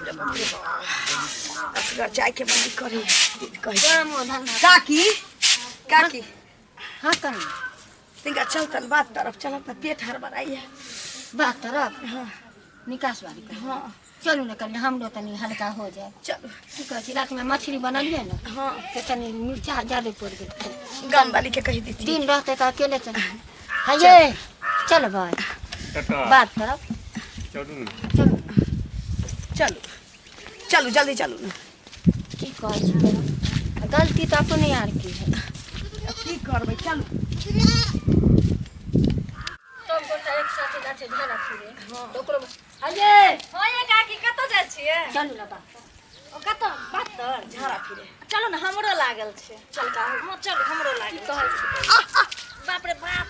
बाप रे बाप रे बाप, असगर जायके मन करे कहै काकी। काकी। हाँ कनिया। तिनका चलतन बात तरफ चलत ना, पेट हड़बड़ाई है। बात तरफ? हाँ। निकास वाली? हाँ। चलू ने कनिया, हमरो तनी हल्का हो जाए। चलू। की कहै छी, रातिमे मछली बनलियै ने? हाँ। से तनी मिर्चा ज्यादे पड़ि गेल। गाम वाली के कहि देती। दिन रहतै तऽ अकेले चल। हाँ ये चलबै बात तरफ? चलू। चलू। चलू चलू, जल्दी चलू ने। की कहै छी, गलती तऽ अपने आर की है। की करबै, चलू। सब गोटा एक साथे जाइ छै झाड़ा फिरे तऽ ओकरो हये। हाँ ये काकी, कतऽ जाइ छियै? चलू ने बात। ओ कतऽ बात तर? झाड़ा फिरे। चलू ने, हमरो लागल छै। चल का। हाँ चलू, हमरो लागल। की कहै छी? बाप रे बाप,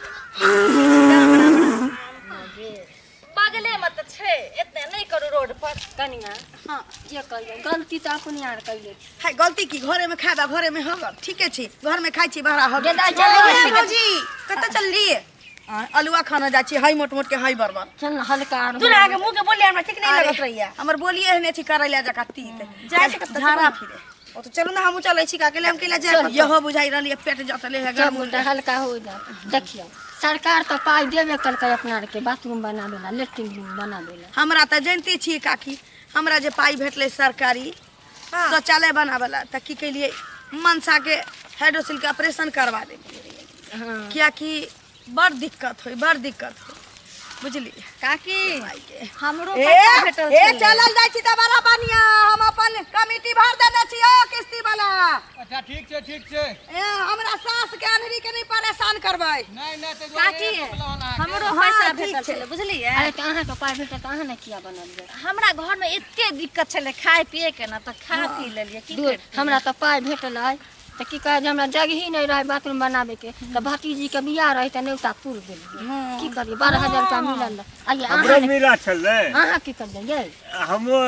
बगले मे तऽ छै, एते नहि करू रोड पर। कनिया। हाँ। जे कहियै, गलती तऽ अपने आर कैले छी। है गलती की? घरे में खाबा, घरे में हगब, ठीके छी। घर में खाइ छी, बहरा हगब। गेदा चल। भौजी, कतऽ चलली? अलुआ खाना जाइ छी। हई मोट मोट के हई बरबर। चल ने हल्का आर। तू आगे मुँह के बोलिए, हमरा ठीक नहीं लगत रहिया। हमर बोलिए एहने छी, करैला जकाँ तीत। जाइ छै कतऽ? झाड़ा फिरे। ओ तऽ चलू ने, हमहूँ चलै छी काके, हम केला जाय। यहो बुझाइ रहली है, पेट जतले है। सब गर्म। गोटा हल्का हो जाए। देखियौ, सरकार तऽ पाइ देबे केलकै अपना आरके बाथरूम बनाबे ला, लेट्रिन रूम बनाबे ला। हमरा तऽ जनिते छियै काकी, हमरा जे पाइ भेटलै सरकारी शौचालय बनाबे ला, तऽ की केलियै, मनसा के हाइड्रोसिल के ऑपरेशन करवा देलियै। हाँ। कियाकि बड़ दिक्कत होई, बड़ दिक्कत होई, बुझलियै? काकी, पाइके। हमरो ए, पैसा भेटल ए छलै। चलल जाइ छी तऽ बड़ा बढ़िया। हम अपन कमिटी भर देने छी ओ किस्ती वाला। अच्छा, ठीक छै, ठीक छै। ए, हमरा सास के अनहरी के नहि परेशान करबै। नहि नहि, ताहि काकी, दुआरे हमरो हाँ, पैसा ठीक भेटल छै। छलै, बुझलियै? अरे, तऽ अहाँके पाइ भेटल तऽ अहाँ ने किया बनलियै? हमरा घर में एते दिक्कत छलै खाय पिए के ना, तऽ खा पी लेलियै, की दूर करतियै? हमरा तऽ पाइ भेटल है तऽ की कहै जे हमरा जगही नहि रहै बाथरूम बनाबैके, तऽ भतीजीके बियाह रहै तऽ न्योता पुर गेलियै। की करियै, 12,000 रुपया मिलल रहै। आइये हमरो अहाँ ने- मिला छलै। अहाँ की करलियै? हमहूँ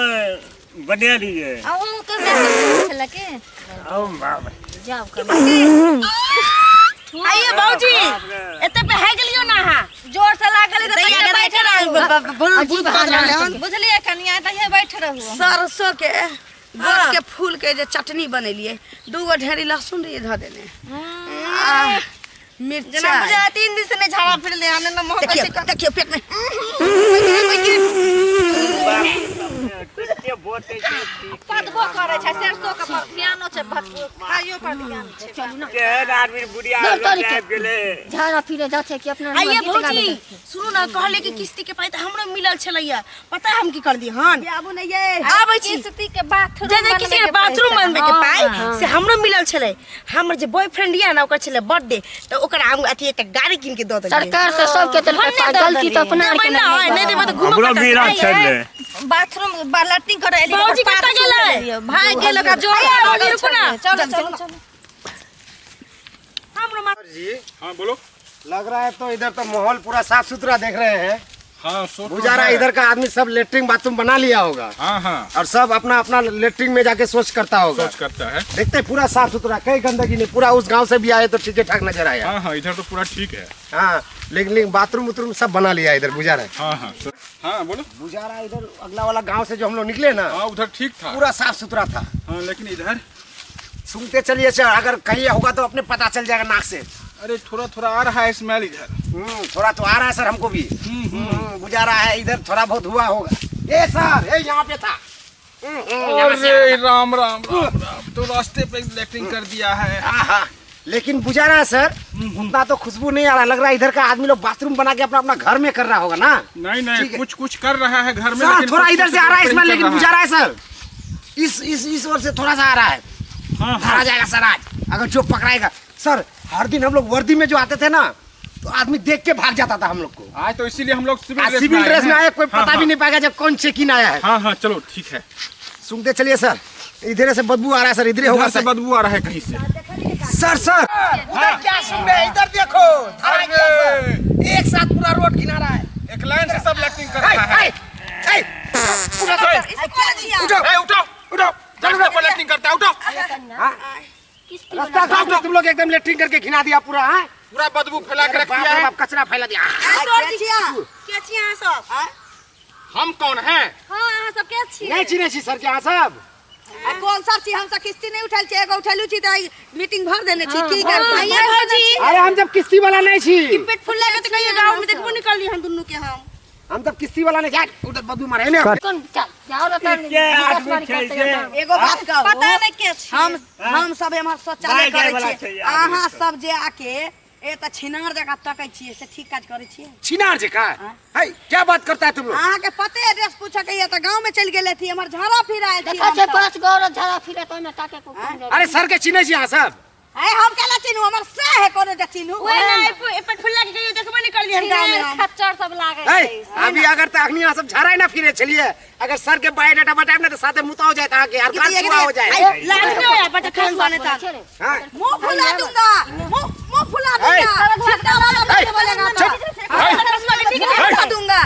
बनेलियै। अहूँ के पैसा छलै की? हम बाप। जाउ कनि। आइए भौजी, एते पे है गेलियो ना अहाँ जोर से लागल तऽ तैया बैठ रहू। अजीब हालत। बुझलियै कनिया, तैया बैठ रहू। सरसों के गोट के फूल के जे चटनी बनेलियै, दूगो ढेरी लहसुन रहियै धऽ देने आ मिर्चा। जेना बुझाय 3 दिन से नहीं झाड़ा फिरले हन न महकै देखियौ छै। देखियौ पेट में। कते बोतै छै। पदबो करै छै, सरसों के पर ध्यानो छै, खाइयो पर ध्यान छै। चलू ने। केहन आदमी बुढ़िया दौड़ तोड़ के। आबि गेलै। झाड़ा फिरे जाइ छै कि अपना आइए गीत गाबै भौजी, जाइ छै? सुनू ने, कहले कि किस्ती के पाइ तऽ हमरो मिलल छलैया। पता है हम की कर दी हन? आबू ने ये। आबै छी। किस्ती के बाथरूम जे जे किसी के बाथरूम बनबै के पाइ से हमरो मिलल छलै। हमर जे बॉयफ्रेंड या ना, ओकर छलै बर्थडे, तऽ ओकरा हम अथी एकटा गाड़ी कीन के दऽ देलियै। सरकार तऽ सबके देलकै पाइ, गलती तऽ अपना आरके देबै ने। ने, नहि देबै तऽ घूमऽ हमरो कतऽ से? मिला छलै। बाथरूम लैट्रिन करे एली। भौजी कतऽ गेलै? भाग गेल, ओकरा जोर आइए भौजी, रुकू ना। चलो चलो चलो। जी। हाँ बोलो। लग रहा है तो इधर तो माहौल पूरा साफ सुथरा देख रहे हैं। हाँ, सो तो बुझा रहा है इधर का आदमी सब लेटरिन बाथरूम बना लिया होगा। हाँ हाँ। और सब अपना अपना लेटरिन में जाके शौच करता होगा। सोच करता है। देखते हैं, पूरा साफ सुथरा, कहीं गंदगी नहीं। पूरा उस गांव से भी आए तो ठीक ठाक नजर आया। हाँ हाँ, इधर तो पूरा ठीक है। हाँ, लेकिन लेकिन बाथरूम उथरूम सब बना लिया इधर बुझा रहा है। हाँ हाँ हाँ, बोलो। बुझा रहा है इधर अगला वाला गांव से जो हम लोग निकले ना, हाँ, उधर ठीक था। पूरा साफ सुथरा था। हाँ, लेकिन इधर सुनते चलिए सर, अगर कहीं होगा तो अपने पता चल जाएगा नाक से। अरे, थोड़ा थोड़ा आ रहा है स्मेल इधर। थोड़ा तो आ रहा है सर हमको भी। बुझा रहा है इधर थोड़ा बहुत हुआ होगा। ए सर, ए यहाँ पे था। यहाँ से। अरे राम राम राम राम, तो रास्ते पे लेटरिन कर दिया है। आहा, लेकिन बुझा रहा है सर, उतना तो खुशबू नहीं आ रहा। लग रहा है इधर का आदमी लोग बाथरूम बना के अपना अपना घर में कर रहा होगा ना। नहीं ठीक नहीं, है। कुछ कुछ कर रहा है घर में, सर लेकिन थोड़ा कुछ इधर कुछ से आ रहा है रोड पे इसमें, ही कर लेकिन रहा बुझा रहा है सर इस ओर से थोड़ा सा आ रहा है। हाँ धरा जाएगा सर आज अगर जो पकड़ाएगा। सर, हर दिन हम लोग वर्दी में जो आते थे ना, तो आदमी देख के भाग जाता था हम लोग को। आज तो इसीलिए हम लोग सिविल आज ड्रेस सिविल ड्रेस में आए, कोई हाँ, पता हाँ। भी नहीं पाएगा जब कौन चेक इन आया है। हाँ हाँ, चलो ठीक है। सुनते चलिए सर, इधर से बदबू आ रहा है सर, इधर होगा इधर से सर। बदबू आ रहा है कहीं से। सर सर, उधर क्या सुन रहे हैं? इधर देखो, धरा गया सर। एक साथ पूरा रोड घिना रहा है। एक लाइन से सब लैट्रिन कर हाय, रहा है। हाय, हाय, उठो सर, उठो। ए, उठो उठो, रास्ते पर लैट्रिन करता है, उठो। हाँ? रास्ता साफ में तुम लोग एकदम लेटरिन करके घिना दिया पूरा। हाँ, पूरा बदबू फैला के रख बाप दिया रे है। बाप, कचरा फैला दिया। के छी अहाँ सब? हम कौन हैं? हाँ अहाँ सब के छी नहीं चिन्है छी सर के अहाँ सब? आ कोन सर छी? हम सब किस्ती नहीं उठल छी, एगो उठलू छी त मीटिंग भर देने छी। की करबै ये भौजी अरे हम जब किस्ती वाला नहीं छी। पेट फुल्ला के त कहियो गांव में देखबो नहीं करली हम दुन्नू के। हम तब किस्ती वाला नहीं जा उधर बदबू मारे ने। कोन चल जाओ रे तन के आदमी छै जे एगो बात कहू, पता नहीं के छी। हम सब एम्हर शौचालय माय जाय करै वाला छियै, छै आदमी अहाँ सब। सब जे आके ए त छिनार जकाँ तकै छियै, से ठीक काज करै छियै? छिनार जे का है, क्या बात करता है तुम लोग? अहाँ के पते एड्रेस पूछऽ के ये त गांव में चलि गेल थी, एम्हर झाड़ा फिर आयल छी। देखा हम छै सब। 5 गो औरत झाड़ा फिरे तो ओहिमे ताके को कोन जाय। अरे सर के चिन्है छी अहाँ सब? ए हम केला चिन्हू, हमर से है कोनो जे चिन्हू। ओए नहीं पेट फुल्ला के कहियो देखबो नहीं करली हम गांव में। छिनार खच्चर सब लागे है, छै। अभी अगर त अखनी अहाँ सब झाड़ा ना फिरे छलिए, अगर सर के बायोडाटा बताएब ना त साथे मुता हो जाए अहाँ के और कान छुआ हो जाए। लाज नहीं होया बट खान बने ता। हां मुंह फुला दूंगा, मुंह मुंह फुला दूंगा, छिटका वाला मुझे बोलेगा तो मुंह फुला दूंगा।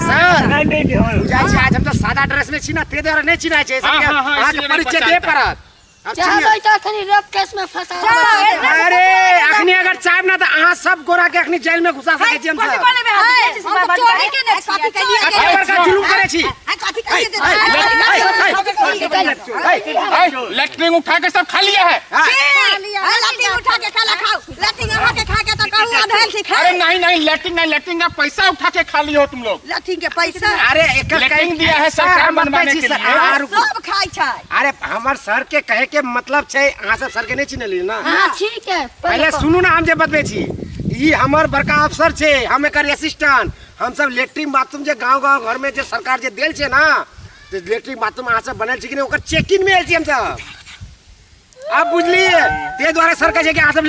सर नहीं नहीं नहीं बुझाइ छै आज हम त सादा ड्रेस में छी ना, ते द्वारा नहीं चिन्है छै। हाँ, हाँ, हाँ, अहाँ के इसलिए नहीं परिचय दे पहचानता। पड़त। अब चाहबै चिन्ह। तऽ अखनी रेप केस में फंसा देबै। अरे अखनी अगर चाहब ना त अहाँ सब गोरा के अखनी जेल में घुसा सकै छी हम सब। हम तऽ चोरी केने कथी छियै। कहिए कते बड़का जुलुम करै छी। कथी कहिए दे ऐ, लैट्रिन उठा के सब खा लिया है। लाठी उठा के खाला खाओ, लाठी अहाँ के खा के त कहू आधल छी खा। अरे नहीं नहीं, लैट्रिन नहीं, लैट्रिन का पैसा उठा के खा लियो तुम लोग। लाठी के पैसा? अरे एकर लैट्रिन दिया है सर, सरकार हम बतबै बनवाने छी के सर, लिए। अहाँ रुकू। सब खाइ छै। अरे हमर सर के कहे के मतलब छै, अहाँ सब सर के नहीं चिन्हलियै ना? हाँ ठीक है। पहले सुनू ना हम जे बतबै छी। ई हमर बड़का अफसर छै, हम एकर असिस्टेंट। हम सब लेट्रिन बाथरूम जे गांव गांव घर में जे सरकार जे देल छै ना, ते लेट्रिन बाथरूम अहाँ सब बनल छै कि नहीं, ओकर चेकिंग में आयल छी हम सब। आब बुझलियै, ताहि दुआरे सर कहै छै कि अहाँ सब